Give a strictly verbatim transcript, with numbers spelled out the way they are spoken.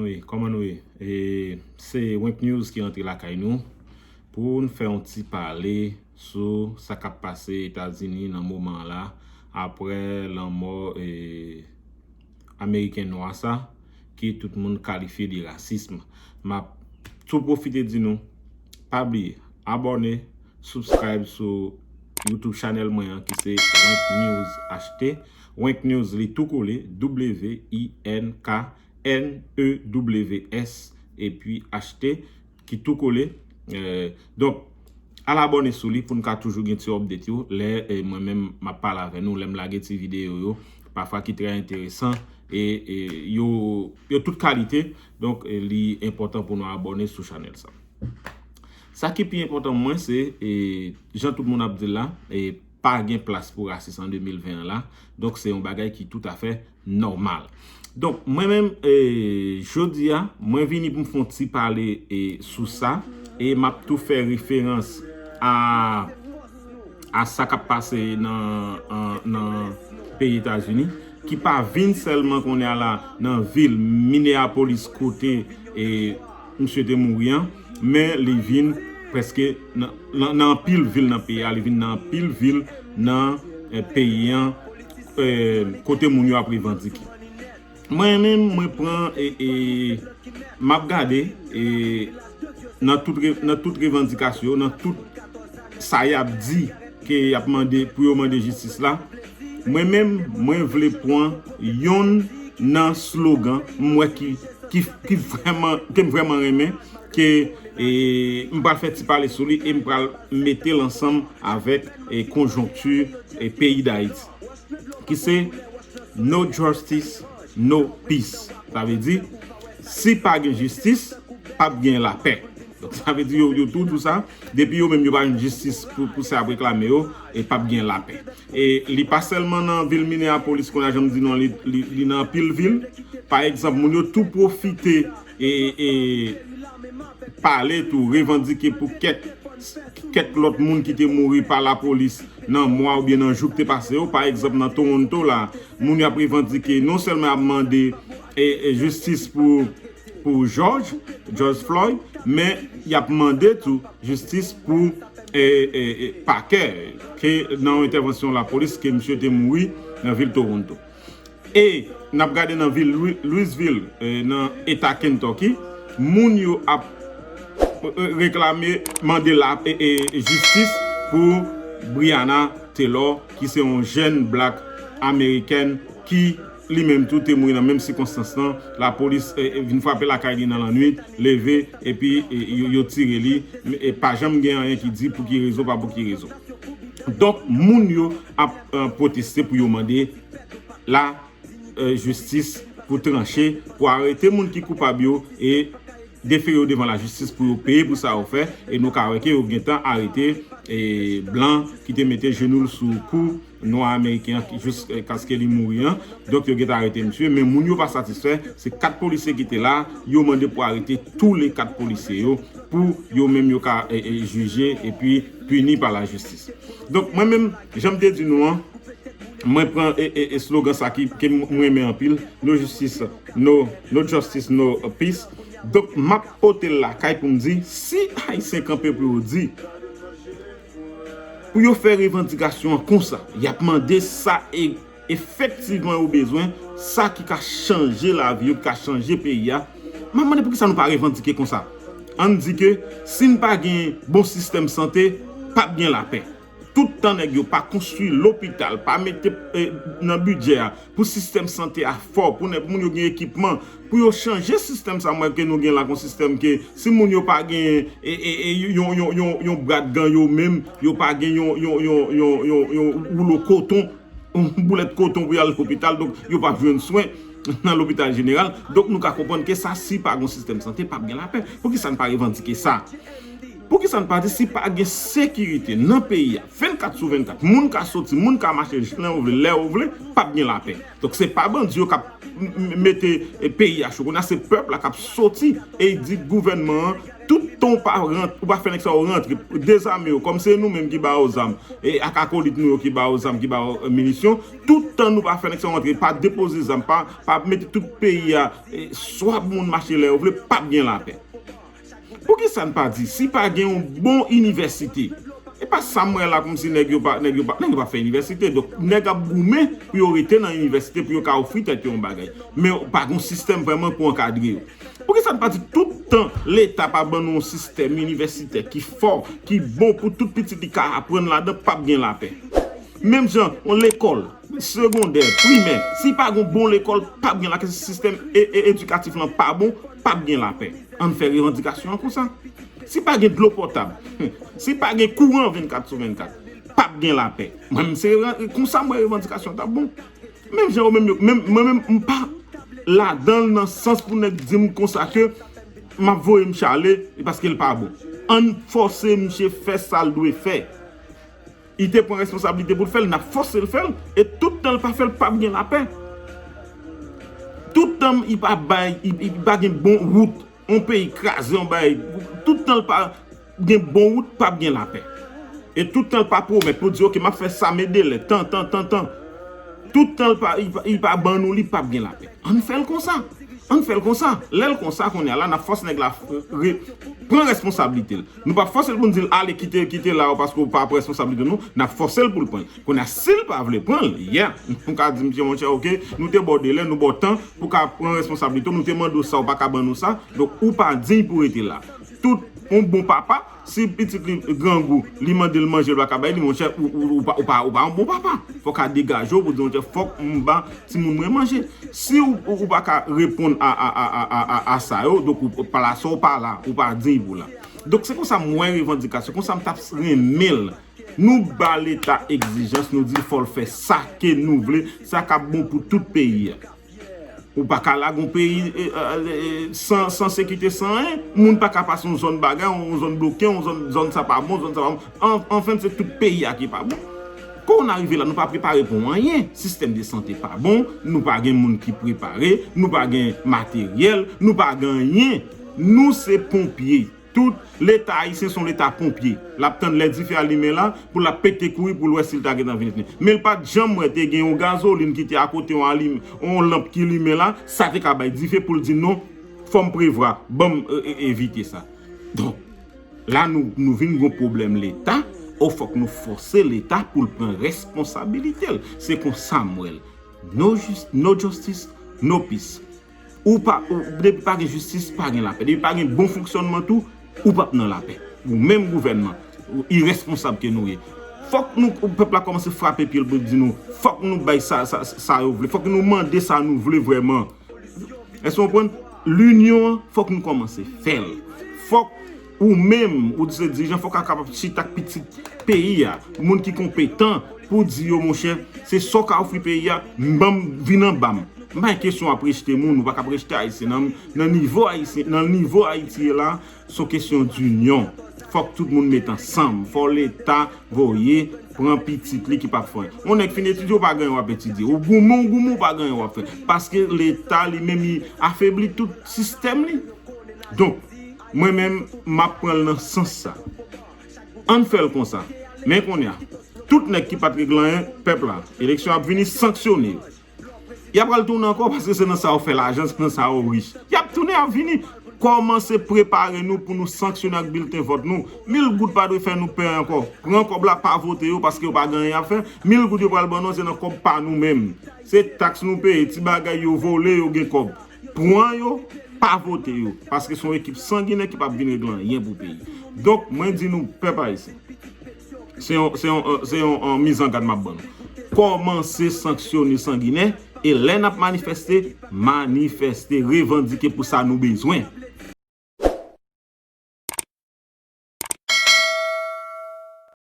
Wi, kòman nou ye? E, se Wenk News ki rantre lakay nou pou n fè yon ti pale sou sa k ap pase Etazini nan moman an la, apre lanmò, e, Ameriken nwa sa, ke tout moun kalifye de rasism. M ap tou pwofite di nou, pa bliye, abòne, subscribe sou YouTube channel mwen an ki se Wenk News H T. Wenk News li tou kole, W I N K N E W S, epi H T ki tou kole. E, donk, al abòne sou li pou n ka toujou gen ti update yo lè, e, mwen menm m ap pale avè nou, lè m lage ti videyo yo, pafwa ki trè enteresan, e, e yo, yo tout kalite. Donk, e, li enpòtan pou nou abòne sou chanèl sa. Sa ki pi enpòtan pou mwen, se, e, jan tout moun ap di l la, e, pa gen plas pou rasis an de mil ven an la. Donk, se yon bagay ki toutafè nòmal. Donk, mwen menm, e, jodi a, mwen vini pou m fè yon ti pale, e, sou sa, e m ap tou fè referans a, a sa k ap pase nan, an, nan peyi Etazini, ki pa vin sèlman kounye a la nan vil Minneapolis kote, e, misye te mouri an, men li vin prèske nan, nan, nan anpil vil nan peyi a, li vin nan anpil vil nan, e, peyi an, e, kote moun yo ap revandike. Mwen menm, mwen pran, e, e, m ap gade, e, nan tout re-, nan tout revandikasyon yo, nan tout sa y ap di ke y ap mande, pou yo mande jistis la, mwen menm, mwen vle pran yonn nan slogan m wè ki, ki, ki vrèman, ke m vrèman renmen, ke, e, m pral fè ti pale sou li e m pral mete l ansanm avèk, e, konjonkti, e, peyi Dayiti, ki se "No justice, no peace". Sa vle di, si pa gen jistis, p ap gen lapè. Donk, sa vle di yo, yo tou di sa, depi yo menm yo pa jwenn jistis pou, pou sa y ap reklame yo, e p ap gen lapè. E li pa sèlman nan vil Minneapolis, kounye a jan m di nou an, li, li, li nan anpil vil. Pa egzanp, moun yo tou pwofite e, e pale tou, revandike pou kèk, kèk lòt moun ki te mouri pa lapolis nan mwa oubyen nan jou ki te pase yo. Pa egzanp, nan Toronto la, moun y ap revandike, non sèlman y ap mande, e, e, jistis pou, pou George, George Floyd, men y ap mande tou jistis pou, e, e, e, Parker, ke nan yon entèvansyon lapolis ke misye te mouri nan vil Toronto. E n ap gade nan vil Lou-, Louisville, e, nan eta Kentucky, moun yo ap, e, e, reklame, mande la, e, e, jistis pou Breonna Taylor, ki se yon jèn black amerikèn ki li menm tou te mouri nan menm sikonstans lan. Lapolis, e, e, vin frape lakay li nan lannwit, leve, epi, e, yo, yo tire li. E pa janm gen anyen ki di pou ki rezon, pa pou ki rezon. Donk, moun yo ap, e, pwoteste pou yo mande la, e, jistis pou tranche, pou arete moun ki koupab yo e defere yo devan lajistis pou yo peye pou sa yo fè. E nou ka wè ke yo gentan arete, e, blan ki te mete jenou l sou kou nwa ameriken an ki, jiskaske li mouri an. Donk, yo gentan arete misye, men moun yo pa satisfè. Se kat polisye ki te la, yo mande pou arete tou le kat polisye yo, pou yo menm yo ka, e, e, jije epi pini pa lajistis. Donk, mwen menm, jan m te di nou an, mwen pran, e, e, e slogan sa ki, ke m, m renmen anpil, "No justice, no, no justice, no peace." Donk, m ap pote l lakay pou m di, si Ayisyen kanpe pou yo di, pou yo fè revandikasyon an konsa, y ap mande sa e efektivman yo bezwen, sa ki ka chanje lavi yo, ki ka chanje peyi a. M ap mande poukisa nou pa revandike konsa. Ann di ke si n pa gen bon sistèm sante, p ap gen lapè. Tout tan nèg yo pa konstwi lopital, pa mete, e, nan bidjè a, pou sistèm sante a fò, pou nèg, pou moun yo gen ekipman, pou yo chanje sistèm sa, mwen, ke nou gen la, kon sistèm ke si moun yo pa gen, e, e, e, yon, yon, yon, yon brad gan yo menm, yo pa gen yon, yon, yon, yon, yon, yon woulo koton, yon boulèt koton pou y al lopital, donk yo p ap jwenn swen nan lopital jeneral. Donk nou ka konprann ke sa, si pa gen sistèm sante, p ap gen lapè. Poukisa n pa revandike sa? Poukisa n pa di si pa gen sekirite nan peyi a vennkat sou vennkat, moun ka soti, moun ka mache lè yo vle, lè yo vle, p ap gen lapè. Donk se pa bandi yo k ap m- m- mete eh, peyi a cho. Kounye a se pèp la k ap soti e di gouvènman an, tout tan ou pa rant, ou pa fè nèg sa yo rantre, dezame yo, kòm se nou menm ki ba yo zam, e ak akolit nou yo ki ba yo zam, ki ba yo eh, minisyon, tout tan nou pa fè nèg sa yo rantre, pa depoze zam, pa, pa mete tout peyi a, eh, swa moun mache lè yo vle, p ap gen lapè. Poukisa n pa di, si pa gen yon bon inivèsite, e pa sa m wè la kòmsi nèg yo pa, nèg yo pa, nèg yo pa fè inivèsite, donk nèg ap goumen pou yo rete nan inivèsite, pou yo ka ofri tèt yo yon bagay. Men pa gen yon sistèm vrèman pou ankadre yo. Poukisa n pa di tout tan Leta pa ban nou yon sistèm inivèsitè ki fò, ki bon pou tout pitit li ka aprann ladan, p ap gen lapè. Menm jan, yon lekòl, segondè, primè, si pa gen yon bon lekòl, p ap gen lapè, sistèm e- e- edikatif lan pa bon, p ap gen lapè. Ann fè revandikasyon an konsa. Si pa gen dlo pòtab, si pa gen kouran vennkat sou vennkat, p ap gen lapè. Mwen menm se revan- konsa m wè revandikasyon t ap bon. Menm jan yo menm yo, menm, mwen menm m pa ladan l nan sans pou nèg di m konsa ke m ap voye misye ale, e paske l pa bon. Ann fòse misye fè sa l dwe fè. Li te pran responsablite pou l fè l, n ap fòse l fè l, e tout tan l pa fè l, p ap gen lapè. Tout tan li pa bay, li, li pa gen bon wout, yon peyi kraze, yon bagay, tout tan l pa gen bon wout, p ap gen lapè. E tout tan l pa pwomèt pou di, oke, m ap fè sa, men delè, tan, tan, tan, tan. Tout tan l pa, li pa, li pa ban nou li, p ap gen lapè. Ann fè l konsa. Ann fè l konsa. Lè l konsa, kounye a la, n ap fòse nèg la re- pran responsablite l. Nou p ap fòse l pou n di l ale kite, kite la, paske w pa pran responsablite nou. N ap fòse l pou l pran l. Kounye a, si l pa vle pran l, yeah, nou ka di misye, monchè, oke, nou te ba w delè, nou ba w tan pou ka pran responsablite w, nou te mande w sa, ou pa ka ban nou sa, donk ou pa diy pou rete la. Tout yon bon papa, si pitit li grangou, li mande l manje, l pa ka bay li, monchè, ou, ou, ou pa, ou pa, ou pa yon bon papa. Fò w ka degaje w pou di, monchè, fòk m ba timoun mwen manje. Si ou, ou, ou pa ka reponn a, a, a, a, a, a, a sa yo, donk ou, ou pa la, sa w pa la, ou pa diy pou la. Donk se konsa m wè revandikasyon, konsa m t ap renmen l. Nou ba Leta egzijans, nou di fò l fè sa ke nou vle, sa k ap bon pou tout peyi a. Ou pa ka lage yon peyi eh, eh, eh, san, san sekirite, san anyen. Moun pa ka pase yon zòn bagay, yon zòn bloke, yon zòn, zòn sa pa bon, zòn sa pa bon. An, anfen, se tout peyi a ki pa bon. Kon nou rive la, nou pa prepare pou anyen. Sistèm de sante pa bon, nou pa gen moun ki prepare, nou pa gen materyèl, nou pa gen anyen. Nou se ponpye. Tout Leta ayisyen se yon Leta ponpye. L ap tann lè dife a limen la pou l ap pete kouri pou l wè si l ta gentan vin etyen. Men l pa t janm wè te gen yon gazolin ki te akote yon alim, yon lanp ki limen la, sa te ka bay dife pou l di non, fò m prevwa, ban m e- e- evite sa. Donk, la nou, nou vin gen pwoblèm Leta, o fòk nou fòse Leta pou l pran responsabilite l. Se konsa m wè l. No, jis- no justice, no peace. Ou pa, ou, depi pa gen jistis, pa gen lapè. Depi pa gen bon fonksyònman tou, ou p ap nan lapè. Ou menm gouvènman, ou iresponsab ke nou ye. Fòk nou, pèp la kòmanse frape pye l pou di nou, fòk nou bay sa, sa, sa yo vle. Fòk nou mande sa nou vle vrèman. Èske w konprann? Linyon an, fòk nou kòmanse fè l. Fòk ou menm, ou di se dirijan, fòk a kapab chita ak pitit peyi a, moun ki konpetan, pou di yo, monchè, se sa w ka ofri peyi a, ban m vin anba m. M pa gen kesyon ap rejte moun, ou pa ka ap rejte Ayisyen nan, nan nivo Ayisyen, nan nivo Ayiti ye la, se yon kesyon dinyon. Fòk tout moun met ansanm, fò Leta voye pran pitit li ki p ap fè anyen. Yon nèg fin etidye, ou pa gen anyen w ap etidye. Ou goumen, ou goumen, ou pa gen anyen w ap fè. Paske Leta li menm li afebli tout sistèm li. Donk, mwen menm, m ap pran l nan sans sa. Ann fè l konsa. Men kounye a, tout nèg ki pa t regle anyen, pèp la, eleksyon ap vini, sanksyone yo. Y ap pral tounen ankò paske se nan sa yo fè lajan, se nan sa yo rich. Y ap tounen, y ap vini. Kòmanse prepare nou pou nou sanksyone ak bilten vòt nou. Mil goud pa dwe fè nou pè ankò. Pran kòb la, pa vote yo paske yo pa gen anyen y ap fè. Mil goud yo pral ban nou, se nan kòb pa nou menm. Se taks nou peye, ti bagay yo vole, yo gen kòb. Pran yo, pa vote yo. Paske se yon ekip sanginè ki p ap vin regle anyen pou peyi. Donk, mwen di nou, pèp ayisyen, se yon, se yon, se yon, yon mizangad m ap ban nou. Kòmanse sanksyone sanginè, e lè n ap manifeste, manifeste, revandike pou sa nou bezwen.